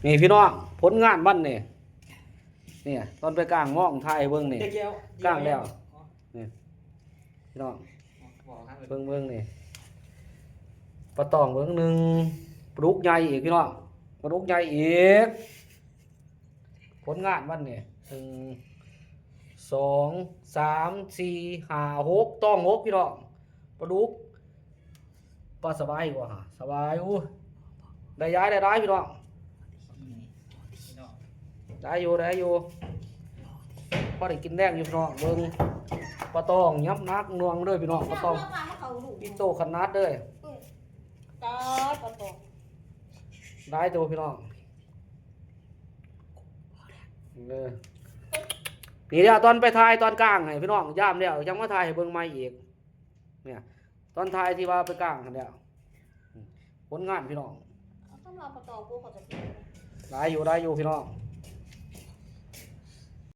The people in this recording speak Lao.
ນີ້ພີ່ນ້ອງ ຜົນງານມັນນີ້ ນີ້ຕອນໄປກ້າງມອງຖ່າຍໃຫ້ເບິ່ງນີ້ ກ້າງແລ້ວ ນີ້ພີ່ນ້ອງ ເບິ່ງ ເບິ່ງນີ້ ປາຕອງເບິ່ງໜຶ່ງ ປາດຸກໃຫຍ່ອີກພີ່ນ້ອງ ປາດຸກໃຫຍ່ອີກ ຜົນງານມັນນີ້ ໜຶ່ງ ສອງ ສາມ ສີ່ ຫ້າ ຫົກ ຕອງຫົກ ພີ່ນ້ອງ ປາດຸກ ປາສະບາຍຢູ່ຫວາ ສະບາຍຢູ່ ໄດ້ຫຼາຍ ໄດ້ຫຼາຍ ພີ່ນ້ອງ ໄດ້ຢູ່ ໄດ້ຢູ່ ພໍໄດ້ກິນແລງຢູ່ ພີ່ນ້ອງ ເບິ່ງ ປາຕອງຫຍັບໜັກໜ່ວງເດີ ພີ່ນ້ອງ ປາຕອງ ອີໂຕຂະໜາດເດີ ຕາຍ ປາຕອງ ຫຼາຍໂຕ ພີ່ນ້ອງ ເອີ ນີ້ແຫຼະ ຕອນໄປຖ່າຍຕອນກ້າງໃຫ້ພີ່ນ້ອງ ຢາມແລ້ວ ຍັງມາຖ່າຍໃຫ້ເບິ່ງໃໝ່ອີກ ນີ້ ຕອນຖ່າຍທີ່ວ່າໄປກ້າງຫັ້ນແຫຼະ ຜົນງານພີ່ນ້ອງ ສຳລັບປາຕອງ ຫຼາຍຢູ່ ຫຼາຍຢູ່ ພີ່ນ້ອງ